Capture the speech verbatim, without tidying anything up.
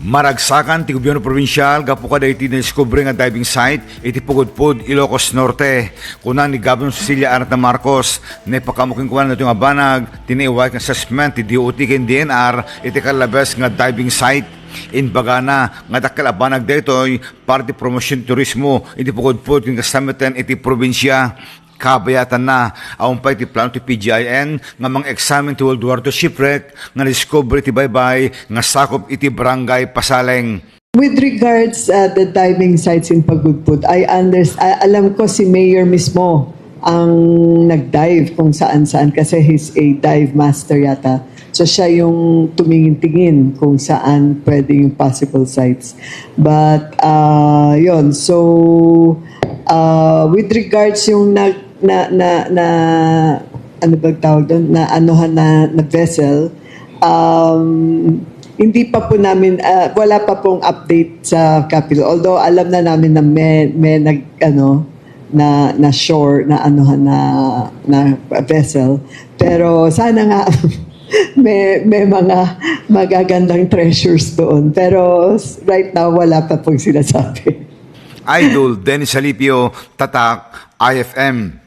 Maragsakan ti gobierno probinsial gapu kadagiti nadiskubre nga diving site iti Pagudpud, Ilocos Norte. Kuna ni Governor Cecilia Arneta Marcos, naipakaammo kenkuana daytoy nga banag ti naiway ken assessment ti D O T ken D N R iti kallabes nga diving site. Inbagana nga dakkel a banag daytoy para ti promosion ti turismo iti Pagudpud ken kasta metten iti probinsia. Kabayatanna, awan pay ti plano ti P G I N nga mang-examine ti World War two shipwreck nga nadiskubre iti baybay nga sakup iti Barangay Pasaleng. With regards, uh, the diving sites in Pagudpud, I understand, alam ko si Mayor mismo ang nag-dive kung saan-saan kasi he's a dive master yata. So siya yung tumingin-tingin kung saan pwede yung possible sites. But uh, yun, so uh, with regards yung nag na na na ano bang tawag doon, na anuhan na, na vessel, um, hindi pa po namin, ah, wala pa pong update sa Capitol. Although alam na namin na may, may nag, ano, na, na shore, na anuhan na, na vessel. Pero sana nga may, may mga magagandang treasures doon. Pero s- right now, wala pa pong sinasabi. Idol Dennis Alipio, Tatak I F M.